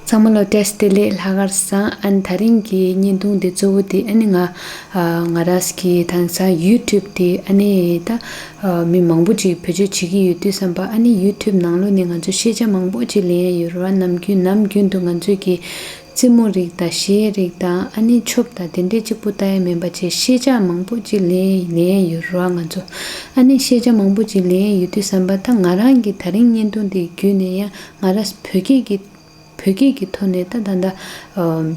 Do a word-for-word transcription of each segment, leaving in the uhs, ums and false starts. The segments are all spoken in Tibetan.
ཚང་མ་ལ་བཀྲ་ཤིས་བདེ་ལེགས། ལྷག་དཀར་བཟང་། ཨ་ནི་དེ་རིང་གི་བརྙན་ཐུང་འདི་གཙོ་བོ་དེ་ཨ་ནི་ང་ཨ་ང་རང་གི་དེང་སང་ཡུ་ཊུབ་དེ་ཨ་ནི་ད་ཨ་མི་མང་པོ་ཅིག་བེད་སྤྱོད་བྱེད་ཀྱི་ཡོད་དུས་ཙམ་པ། ཨ་ནི་ཡུ་ཊུབ་ནང་ལོགས་ནས་ང་ཚོ་ཤེས་བྱ་མང་པོ་ཅིག་ལེན་ཡ་ཡོད་རེད་བ། ནམ་རྒྱུན་ནམ་རྒྱུན་དུ་ང་ཚོས་ཀྱི་རྩེད་མོ་རིགས་དང་གཞས་རིགས་དང་ཨ་ནི་ཆོབ་དང་དེ་འདྲས་གཅིག་པུ་ལྟ་ཡ་མིན་པ་བྱས། ཤེས་བྱ་མང་པོ་ཅིག་ལེན་ལེན་ཡ་ཡོད་རེད་བ། ང་ཚོ་ཨ་ནི་ཤེས་བྱ་མང་པོ་ཅིག་ལེན་ཡ་ཡོད་དུས་ཙམ་པ། ད་ང་རང་གི་དེ་རིང་བརྙན་ཐུང་འདི་བརྒྱུད་ནས་ཡང་ང་རང་བོད་སྐད་ཀྱི་བོད་སྐད་ཀྱི་ཐོག་ནས་ད་ད་ད་ཨམ་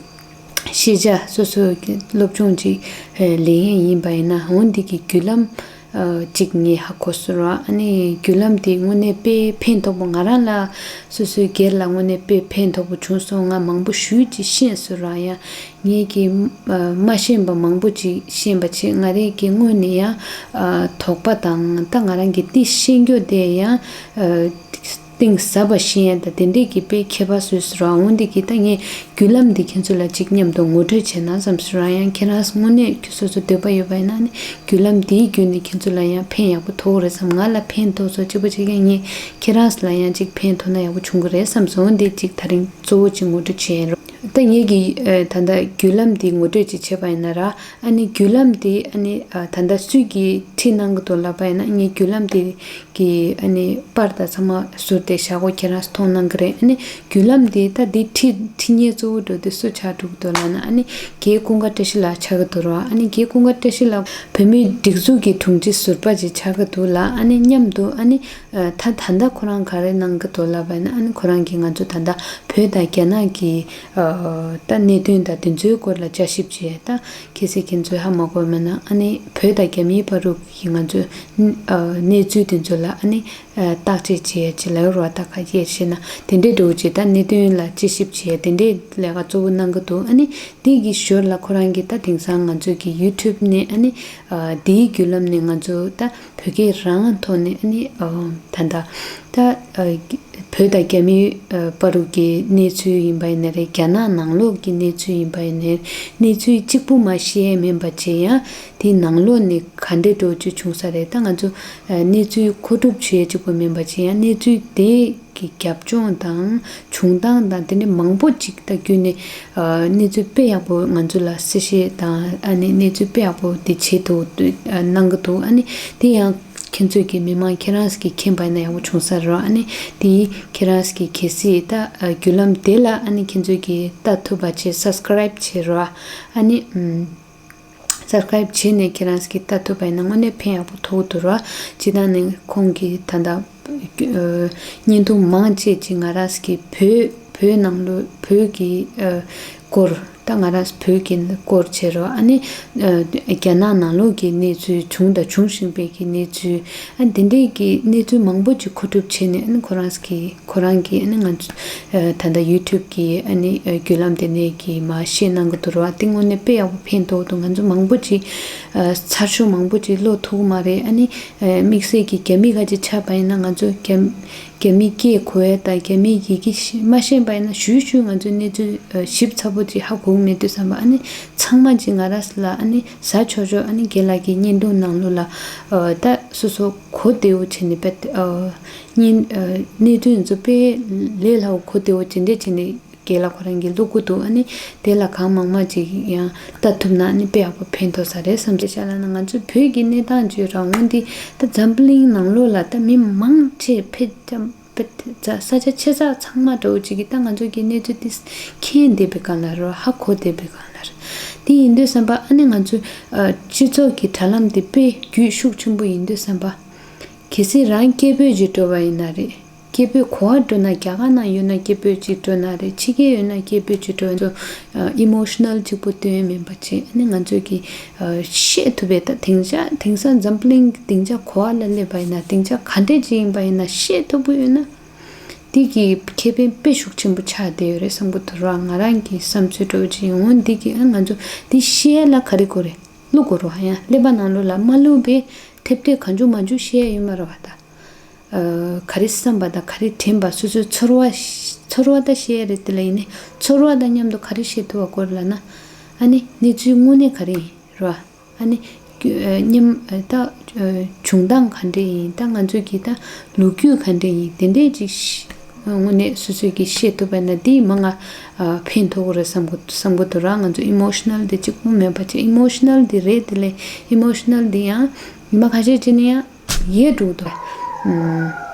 ཤེས་བྱ་སོ་སོ་གི་སློབ་སྦྱོང་ཅིག་ཨེ་ལེན་ཡས་ཡིན་པ་ཡིན་ན། འོ་འདི་གི་བརྒྱུད་ལམ་ཨ་ཅིག་ངས་ཧ་གོ་སོང་ར། ཨ་ནི་བརྒྱུད་ལམ་དེ་དངོས་གནས་དཔེ་ཕན་ཐོགས་པོ། ང་རང་ལ་སོ་སོའི་སྒེར་ལ་དངོས་གནས་དཔེ་ཕན་ཐོགས་པོ་བྱུང་སོང་། ང་མང་པོ་ཞེ་ཅིག་ཤེས་སོང་ར། ཡང་ངས་ཀྱི་ཨ་མ་ཤེས་པ་མང་པོ་ཅིག་ཤེས་པ་བྱས། ང་རང་གི་དངོས་གནས་ཡང་ཨ་དོགས་པ་དང་ད་ང་རང་གི་འདི་ཤེས་རྒྱུ་དེ་ཡང་ཨ་གཏིང་ཟབ་པ་ཤེས་ཡ་ད་དེ་འདྲས་ཀྱི་དཔེ་ཁྱད་པར་བཟོས་སོང་ར། འོ་འདི་གི་ད་ངས་བརྒྱུད་ལམ་འདི་ཁྱེད་ཚོ་ལ་ཅིག་མཉམ་དུ་ངོ་སྤྲོད་བྱས་ན་བསམ་སོང་ར། ཡང་ཁྱེད་རང་དངོས་གནས་ཁྱེད་སོ་སོ་འདོད་པ་ཡོད་པ་ཡིན་ན་ནི་བརྒྱུད་ལམ་འདིའི་བརྒྱུད་ནས་ཁྱེད་ཚོ་ལ་ཡང་ཕན་ཡག་པོ་ཐོགས་རེད་བསམ། ང་ལ་ཕན་ཐོགས་སོང་གཅིག་པ་བྱེད་མཁན་ངས་ཁྱེད་རང་ལ་ཡང་ཅིག་ཕན་ཐོགས་ན་ཡག་པོ་བྱུང་གི་རེད་བསམ་སོང་། འོ་འདི་ཅིག་དེ་རིང་གཙོ་བོ་ཅིག་ངོ་སྤྲོད་བྱས་ཡིན་རོགས། ད་ངས་ཀྱི་ཨ་ད་ལྟ་བརྒྱུད་ལམ་འདི་ངོ་སྤྲོད་ཅིག་བྱས་པ་ཡིན་ན་ར། ཨ་ནི་བརྒྱུད་ལམ་འདི་ཨ་ནི་ཨ་ད་ལྟ་སུས་ཀྱིས་ཁྲིད་གནང་གི་འདུག་ལབ་པ་ཡིན་ན། ངས་བརྒྱུད་ལམ་འདི་གི་ཨ་ནི་པར་དང་ཚང་མ་ཟུར་དེ་བཞག་གོ། ཁྱེད་རང་ཚོ་མཐོང་གནང་གི་རེད། ཨ་ནི་བརྒྱུད་ལམ་འདི་ད་འདི་ཁྲིད་ཁྲིད་མཁན་གཙོ་བོ་འགྲོ་དེ་སུ་ཆགས་འགྲོ་གི་འདུག་ལབ་ན། ཨ་ནི་རྒན་ཀུན་དགའ་བཀྲ་ཤིས་ལགས་ཆགས་ཀྱི་འདུག་ར། ཨ་ནི་རྒན་ཀུན་དགའ་བཀྲ་ཤིས་ལགས་བོད་མིའི་སྒྲིག་འཛུགས་ཀྱི་དྲུང་ཆེ་ཟུར་པ་ཅིག་ཆགས་ཀྱི་འདུག་ལ། ཨ་ནི་མཉམ་དུ་ཨ་ནི་ཨ་ད་ད་ལྟ་ཁོ་རང་ག་རེ་གནང་གི་འདུག་ལབ་པ་ཡིན་ན། ཨ་ནི་ཁོ་རང་གིས་ང་ཚོ་ད་ལྟ་བོད་དང་རྒྱ་ནག་གི་ཨ་ད་གནད་དོན་དང་དེ་ཚོའི་སྐོར་ལ་དཔྱད་ཞིབ་བྱས། ད་གལ་སྲིད་ཁྱེད་ཚོས་ཧ་མ་གོ་མེད་ན། ཨ་ནི་བོད་དང་རྒྱ་མིའི་བར་དུ་གི་ང་ཚོའི་ཨ་གནས་ཚུལ་དེ་ཚོ་ལ་ཨ་ནི་ཨ་བརྟག་དཔྱད་བྱེད་ཡ་ཅིག་ལབ་རོགས། ད་ག་རེ་བྱས་ན་དེ་འདྲའི་འགྲོ་ཅིག་ད་གནད་དོན་ལ་དཔྱད་ཞིབ་བྱེད་ཡ་དེ་འདྲའི་ལས་ཀ་གཙོ་བོ་གནང་གི་འདུག། ཨ་ནི་དེ་གི་ཞོར་ལ་ཁོ་རང་གིས་ད་དེང་སང་ང་ཚོ་གི་ཡུ་ཊུབ་ནས་ཨ་ནི་ཨ་དེའི་བརྒྱུད་ལམ་ནས་ང་ཚོ་ད་བོད་སྐད་རང་ཐོག་ནས་ཨ་ནི་ཨ་ད་ད་ད་ཨ་བོད་དང་རྒྱ་མིའི་ཨ་བར་དུ་གི་གནས་ཚུལ་ཡིན་པ་ཡིན་ན་རེད། རྒྱ་ནག་ནང་ལོགས་ཀྱི་གནས་ཚུལ་ཡིན་པ་ཡིན་ན་རེད། གནས་ཚུལ་གཅིག་པུ་མ་བཤད་མིན་པ་བྱས། ཡང་དེའི་ནང་ལོགས་ནས་ག་འདྲའི་འགྲོ་རྒྱུ་བྱུང་ས་རེད། ད་ང་ཚོ་ཨ་གནས་ཚུལ་མཁོ་སྒྲུབ་བྱེད་ཡ་གཅིག་པུ་མིན་པ་བྱས། ཡང་གནས་ཚུལ་དེ་གི་རྒྱབ་ལྗོངས་དང་བྱུང་སྟངས་དང་དེ་འདྲ་མང་པོ་ཅིག་ད་བརྒྱུད་ནས་ཨ་གནས་ཚུལ་དཔེ་ཡག་པོ་ང་ཚོ་ལ་གསལ་བཤད་དང་། ཨ་ནི་གནས་ཚུལ་དཔེ་ཡག་པོ་དེ་བྱེད་ཐུབ་ཨ་གནང་གི་འདུག། ཨ་ནི་དེ་ཡང་ཁྱེད་ཚོས་ཀྱི་མི་མང་ཁྱེད་རང་གིས་མཁྱེན་པ་ཡིན་ན་ཡག་པོ་བྱུང་ས་རེད། ཨ་ནི་དེ་ཁྱེད་རང་གིས་གལ་སྲིད་ད་ཨ་བརྒྱུད་ལམ་དེ་ལ་ཨ་ནི་ཁྱེད་ཚོས་ཀྱི་ལྟ་ཐུབ་པ་བྱེད། སབ་སི་ཀ་རའིབ་བྱེད་རོགས། ཨ་ནི་ཨམ། སབ་སི་ཀ་རའིབ་བྱས་ནས་ཁྱེད་རང་གིས་ལྟ་ཐུབ་པ་ཡིན་ན་དངོས་གནས་ཕན་ཡག་པོ་ཐོགས་འདུག་ར། སྤྱིར་བཏང་ནས་ཁོང་གིས་ད་ལྟ་ཨ་བརྙན་ཐུང་མང་ཆེ་ཅིག་ང་རང་གི་བོད་བོད་ནང་ལོ་བོད་ཀྱི་ཨ་སྐོར། ད་ང་རང་བོད་ཀྱི་སྐོར་བྱེད་རོགས། ཨ་ནི་ཨ་རྒྱ་ནག་ནང་ལོགས་ཀྱི་གནས་ཚུལ། བྱུང་དང་འབྱུང་བཞིན་པའི་གི་གནས་ཚུལ། ཨ་འདི་འདྲས་ཀྱི་གནས་ཚུལ་མང་པོ་ཅིག་མཁོ་སྒྲུབ་བྱས་ནས། ཨ་ནི་ཁོ་རང་གི་ཁོ་རང་གིས་ཨ་ནི་ང་ཚོ་ཨ་ད་ལྟ་ཡུ་ཊུབ་ཀྱི་ཨ་ནི་ཨ་བརྒྱུད་ལམ་དེ་ནས་ཀྱི་མར་བཤད་གནང་གི་འདུག་ར། དེ་དངོས་གནས་དཔེ་ཡག་པོ་ཕན་ཐོགས་འདུག། ང་ཚོ་མང་པོ་ཅིག་ཨ་ཚར་ཤོག་མང་པོ་ཅིག་ཀློག་ཐུབ་ཀྱི་མ་རེད། ཨ་ནི་ཨ་དམིགས་བསལ་གྱི་རྒྱ་མི་ཁ་ཅིག་ཆགས་པ་ཡིན་ན་ང་ཚོ་རྒྱ་རྒྱ་མིའི་སྐད་གོ་ཡ་དང་རྒྱ་མིའི་ཡི་གེ་ཤེས་མ་ཤེས་པ་ཡིན་ན་ཞུ་ཞུ་ང་ཚོ་གནས་ཚུལ་ཨ་ཞིབ་ཚགས་པོ་ཅིག་ཧ་གོ་གི་མེད་དུས་ཙམ་པ། ཨ་ནི་ཚང་མ་ཅིག་ང་རང་ལ་ཨ་ནི་ཟ་ཆོག་ཆོག་ཨ་ནི་རྒན་ལགས་ཀྱི་བརྙན་ཐུང་ནང་ལོགས་ལ་ཨ་ད་སོ་སོ་གོ་བདེ་བོ་བྱས་ནས་དཔེ་ཨ་བརྙན་ཨ་གནས་ཚུལ་ཚོ་དཔེ་ལས་སླ་བོ་གོ་བདེ་བོ་ཇི་འདྲས་བྱས་ནས་རྒན་ལགས་ཁོ་རང་གིས་བླུག་གི་འདུག། ཨ་ནི་དེ་ལ་གང་མང་མང་ཅིག་ཡང་ལྟ་ཐུབ་ན་ཨ་ནི་དཔེ་ཡག་པོ་ཕན་ཐོགས་ས་རེད་བསམ་གྱི། ཤ་ལ་ན་ང་ཚོ་བོད་ཀྱི་གནས་སྟངས་ཅིག་རང་དབང་འདི་ད་འཛམ་བུ་གླིང་ནང་ལོགས་ལ་ད་མི་མང་ཆེ་ཕེ་ད་ས་ཆ་ཆེ་ས་ཚང་མ་འདྲ་བོ་ཅིག་གིས་ད་ང་ཚོ་གི་གནས་ཚུལ་འདི་མཁྱེན་བསྡད་པའི་སྒང་ལ་རེད། ཧ་གོ་བསྡད་པའི་སྒང་ལ་རེད། དེ་ཡིན་དུས་ཙམ་པ་ཨ་ནི་ང་ཚོ་ཨ་སྤྱི་ཚོགས་ཀྱི་དྲ་ལམ་དེ་དཔེ་རྒྱུས་ཤུགས་ཆེན་པོ་ཡིན་དུས་ཙམ་པ། གལ་སྲིད་རང་སྐད་འབོད་ཅིག་འགྲོ་བ་ཡིན་ན་རེད། སྐད་འབོད་ག་པར་འགྲོ་ན། རྒྱ་གར་ནང་ཡོད་ན་སྐད་འབོད་ཅིག་འགྲོ་ན་རེད། ཕྱི་རྒྱལ་ཡོད་ན་སྐད་འབོད་ཅིག་འགྲོ་ན་རེད། ཨ་ཨི་མོ་ཤི་ནལ་གཅིག་པུ་སྟོན་མིན་པ་བྱས། ཨ་ནི་ང་ཚོས་ཀྱི་ཨ་བཤད་ཐུབ་པའི་ད་སྡིངས་ཆ། དེང་སང་འཛམ་བུ་གླིང་གི་སྡིངས་ཆ་ག་པ་ལ་སླེབས་པ་ཡིན་ན། སྡིངས་ཆ་ག་འདྲས་ཅིག་ཡིན་པ་ཡིན་ན་བཤད་ཐུབ་པ་ཡོད་ན། དེ་གི་ཁེ་ཕན་དཔེ་ཤུགས་ཆེན་པོ་ཆགས་བསྡད་ཡོད་རེད་བསམ་གྱི་འདུག་ར། ང་རང་གི་བསམ་ཚུལ་འདྲ་བོ་ཅིག་ཡིན། འོ་འདི་གི་ཨ་ང་ཚོ་འདི་བཤད་ཡ་ལ་ག་རེ་དགོས་རེད། བླུག་དགོས་རེད་བ། ཡང་ཀླད་པ་ནང་ལོགས་ལ་མ་བླུགས་པའི་ཐེབས་ཐེབས་གང་བྱུང་མང་བྱུང་བཤད་ཡ་ཡོད་མ་རེད་བ་ད། ཨ་ག་རེ་བསམ་པ་དང་ག་རེ་དྲན་པ། སོ་སོའི་ཚོར་བ་ཚོར་བ་ད་བཤད་ཡ་རེད། དེ་ལ་ཡིན་ནའི་ཚོར་བ་དང་མཉམ་དུ་ག་རེ་བཤད་ཐུབ་པ་དགོས་རེད་ལབ་ན། ཨ་ནི་གནས་ཚུལ་དངོས་གནས་ག་རེ་ཡིན་རེད་བ། ཨ་ནི་རྒྱུ་ཨ་སྙམ་ཨ་ད་ཨ་བྱུང་སྟངས་ག་འདྲས་ཡིན། ད་ང་ཚོས་ཀྱི་ད་ལོ་རྒྱུས་ག་འདྲས་ཡིན། དེ་འདྲས་ཅིག་ཤ་ དངོས་གནས་སོ་སོས་ཀྱིས་ཤེས་ཐུབ་པ་ཡིན་ན་དེ་མ་ང་ཨ་ཕན་ཐོགས་ཀྱི་རེད་བསམ་གི་བསམ་གི་འདུག་ར། ང་ཚོ་ཨི་མོ་ཤི་ནལ་དེ་གཅིག་པུ་མེད་པ་ཅིག་ཨི་མོ་ཤི་ནལ་དེ་རེད། དེ་ལས་ཨི་མོ་ཤི་ནལ་དེ་ཡང་ཉི་མ་ཁ་ཤས་ཅིག་ནས་ཡང་ཡལ་འགྲོ་གི་འདུག་ཨ།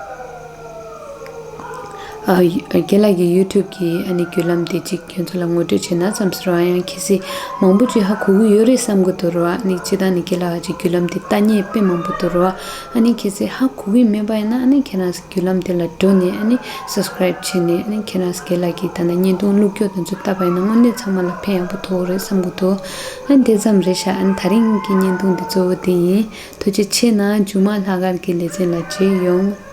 ཨ་རྒན་ལགས་ཀྱི་ཡུ་ཊུབ་ཀྱི་ཨ་ནི་བརྒྱུད་ལམ་དེ་གཅིག་ཁྱོད་ཚོ་ལ་ངོ་སྤྲོད་བྱས་ན་བསམ་སོང་ར། ཡང་གལ་སྲིད་མང་པོ་ཅིག་ཧ་གོ་གི་ཡོད་རེད་བསམ་གི་འདུག་ར། ཨ་ནི་སྤྱིར་བཏང་ནི་རྒན་ལགས་ཀྱི་བརྒྱུད་ལམ་དེ་ལྟ་མཁན་དཔེ་མང་པོ་འདུག་ར། ཨ་ནི་གལ་སྲིད་ཧ་གོ་གི་མེད་པ་ཡིན་ན་ཨ་ནི་ཁྱེད་རང་བརྒྱུད་ལམ་དེ་ལ་འགྲོ་ནས་ཨ་ནི་སབ་སི་ཀ་རེབ་བྱས་ནས་ཨ་ནི་ཁྱེད་རང་རྒན་ལགས་ཀྱི་ད་ལྟ་བརྙན་ཐུང་བླུགས་རྒྱུ་དེ་ཚོ་ལྟ་བ་ཡིན་ན་དངོས་གནས་ཚང་མ་ལ་ཕན་ཡག་པོ་ཐོགས་རེད་བསམ་གི་འདུག་ཨ་ནི་དེ་ཙམ་རེད་ཤག་ཨ་ནི་དེ་རིང་གི་བརྙན་ཐུང་འདི་གཙོ་བོ་དེ་ཡིན། ཐུགས་རྗེ་ཆེ་གནང་། མཇུག་མ་ལྷག་དཀར་གྱི་ལེ་ཚན་ལ་མཇལ་ཡོང་།